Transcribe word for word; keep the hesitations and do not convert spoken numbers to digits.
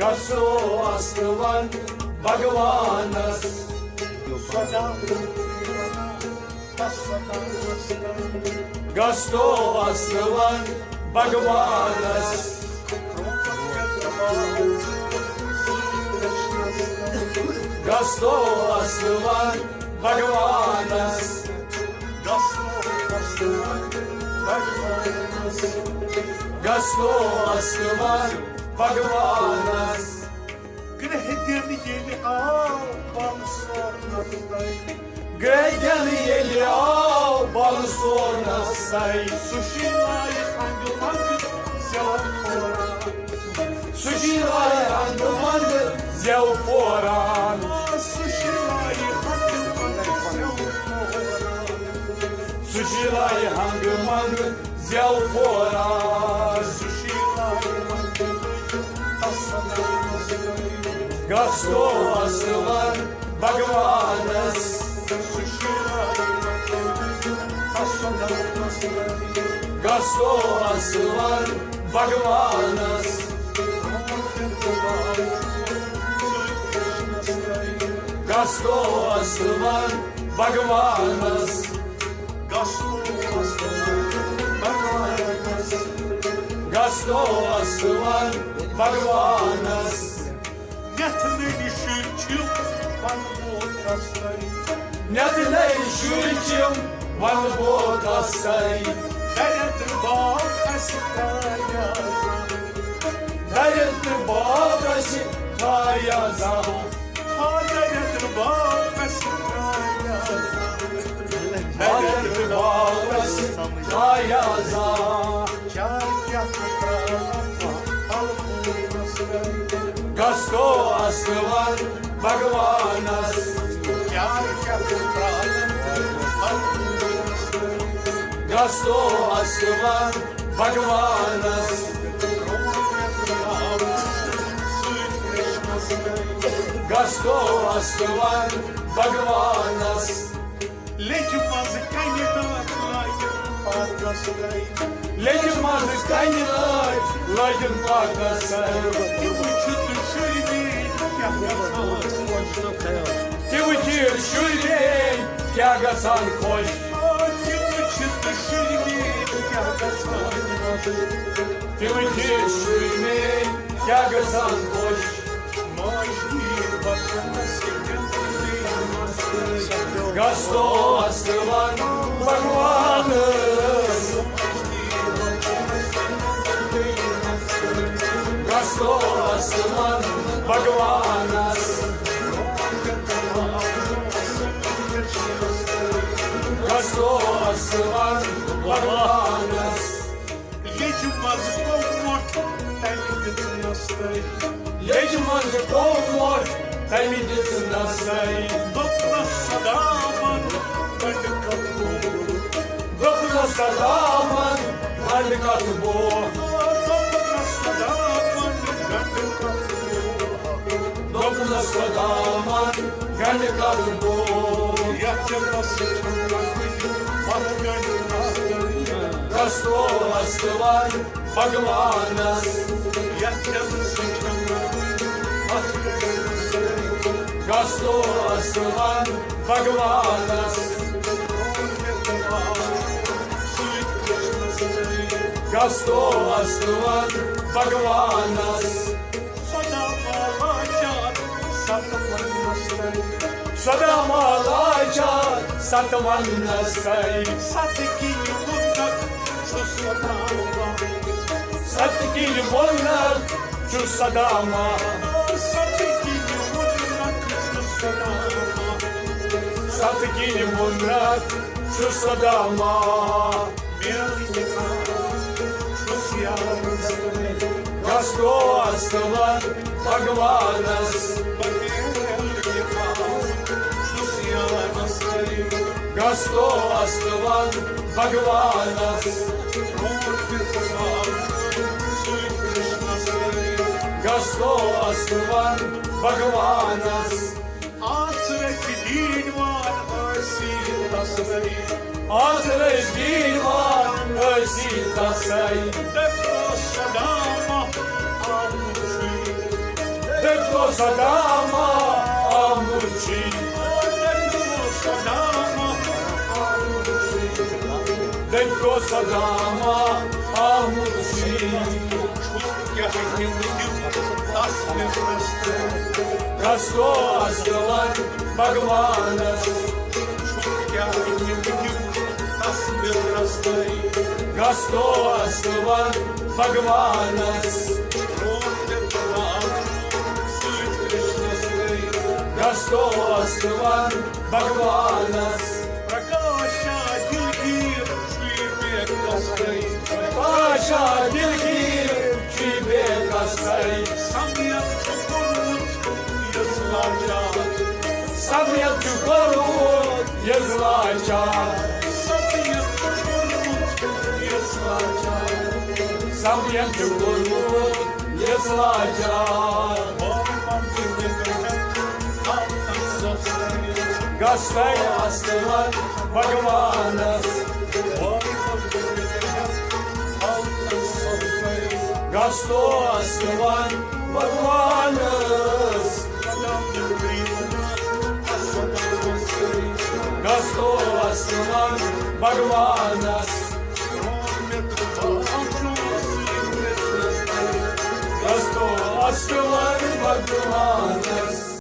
گژھو اَس تہٕ وَن بھگوانَس۔ گژھو اَس تہٕ وَن بھگوانَس۔ گژھو اَس تہٕ وَن بھگوانَس۔ گژھو اَس تہٕ وَن بھگوانَس۔ گرٛہہ دِنہٕ ییٚلہِ آو بَل سورنَس تَے۔ گرٛہہ دِنہٕ ییٚلہِ آو بَل سورنَس تَے۔ سُہ شِلایہِ ہنٛگہٕ منٛگہٕ زٮ۪و پھوران۔ سُہ شِلایہِ ہنٛگہٕ منٛگہٕ زٮ۪و پھوران۔ آ، سُہ شِلایہِ ہنٛگہٕ منٛگہٕ زٮ۪و پھوران۔ سُہ شِلایہِ ہنٛگہٕ منٛگہٕ زٮ۪و پھوران۔ سُہ شِلایہِ ہنٛگہٕ منٛگہٕ تَسَلَس تَے۔ گژھو اَس تہٕ وَن بھگوانَس۔ سُہ شِلایہِ ہنٛگہٕ منٛگہٕ تَسَلَس تَے۔ گژھو اَس تہٕ وَن بھگوانَس۔ گژھو اَس تہٕ وَن بھگوانَس۔ گژھو اَس تہٕ وَن بھگوانَس۔ گژھو اَس تہٕ وَن بھگوانَس۔ نٮ۪تھ نٔنۍ شُرۍ چھِم وَنہٕ بہٕ کَس تَے۔ نٮ۪تھ نٔنۍ شُرۍ چھِم وَنہٕ بہٕ کَس تَے۔ دَرٮ۪تھ باغ اَسہِ تھایازا۔ دَرٮ۪تھ باغ اَسہِ تھایازا۔ آ، دَرٮ۪تھ باغ اَسہِ تھایازا۔ دَرٮ۪تھ باغ اَسہِ تھایازا۔ چاے کیٛاہ تہٕ ترٛاوَکھ اَلہٕ پوٗرَس تَے۔ گژھو اَس تہٕ وَن بھگوانَس۔ چاے کیٛاہ تہٕ ترٛاوَکھ اَلہٕ پوٗرَس تَے۔ گژھو اَس تہٕ وَن بھگوانَس۔ گژھو اَس تہٕ وَن بھگوانَس۔ لیٚجہِ منٛز کَنہِ لٲگِتھ پاکَس تَے۔ لیٚجہِ منٛز کَنہِ لٲگِتھ لٲگِتھ پاکَس تَے۔ تِم چھِ تہٕ شُرۍ میٛٲنۍ کیٛاہ گژھان خۄش۔ تِم چھِ شُرۍ میٛٲنۍ کیٛاہ گژھان خۄش۔ آ، تِم چھِ تہٕ شُرۍ میٛٲنۍ کیٛاہ گژھان خۄش۔ تِم چھِ شُرۍ میٛٲنۍ کیٛاہ گژھان خۄش۔ گژھو اَس تہٕ وَن بھگوانَس۔ گژھو اَس تہٕ وَن بھگوانَس۔ گژھو اَس تہٕ وَن بھگوانَس۔ لیٚجہِ منٛز گوٚو مۄٹھ تَمہِ دِژنَس تَے۔ لیٚجہِ منٛز گوٚو مۄٹھ تَمہِ دِژنَس تَے۔ دوٚپنَس سدامَن گنٛڈٕ کَتھ بوو۔ دوٚپنَس سدامَن گنٛڈٕ کَتھ بوو۔ دوٚپنَس سدامَن گنٛڈٕ کَتھ بوو۔ دوٚپنَس سدامَن گنٛڈٕ کَتھ بوو۔ یَتھ جنتَس چھَم نہ کُنہِ پَتھ گنٛڈٕ کَتھ۔ گژھو اَس تہٕ وَن بھگوانَس۔ یَتھ جنتَس چھَم نہ کُنہِ پَتھ گنٛڈٕ کَتھ۔ گژھو اَس تہٕ وَن بھگوانَس۔ گژھو اَس تہٕ وَن بھگوانَس۔ سدا مالا چار ستونس تَے۔ سدا مالا چار ستونس تَے۔ ستہٕ کِنۍ وُنکھ چھُ سداما۔ ستہٕ کِنۍ وُنکھ چھُ سداما۔ ستہٕ کِنۍ وُنکھ چھُ سداما۔ ستہٕ کِنۍ وُنکھ چھُ سداما۔ میٲنۍ یہِ کتھ چھُس یارس تَے۔ گژھو اَس تہٕ وَن بھگوانَس۔ میٲنۍ یہِ کتھ چھُس یارس تَے۔ گژھو اَس تہٕ وَن بھگوانَس۔ روٗد تہِ تہٕ باو چھُ سُے کرشنس تَے۔ گژھو اَس تہٕ وَن بھگوانَس۔ آژ رٔٹۍ دیٖنوان ٲسی تسے۔ آژ رٔٹۍ دیٖنوان ٲسی تسے۔ دٔپۍ اوس سداما آمُت چھُے۔ کو صدامہ آمُت چھی۔ دٔپۍ کو صدامہ آمُت چھی۔ کیٛاہ ہیٚکہِ نہٕ یُتھ تس نِش رستہٕ۔ گژھو استوار بھگوانس۔ کیٛاہ ہیٚکہِ نہٕ یُتھ تس نِش رستہٕ۔ گژھو استوار بھگوانس۔ گژھو استوار بھگوانس۔ پرکاشا دلگیر چھُے بے قصدے۔ پرکاشا دلگیر چھُے بے قصدے۔ سمیت چھُ کوٚرمُت یس لاچار۔ سمیت چھُ کوٚرمُت یس لاچار۔ سمیت چھُ کوٚرمُت یس لاچار۔ سمیت چھُ کوٚرمُت یس لاچار۔ گژھے استوار بھگوانس۔ گژھو استوار بھگوانس۔ گژھو استوار بھگوانس۔ گژھو استوار بھگوانس۔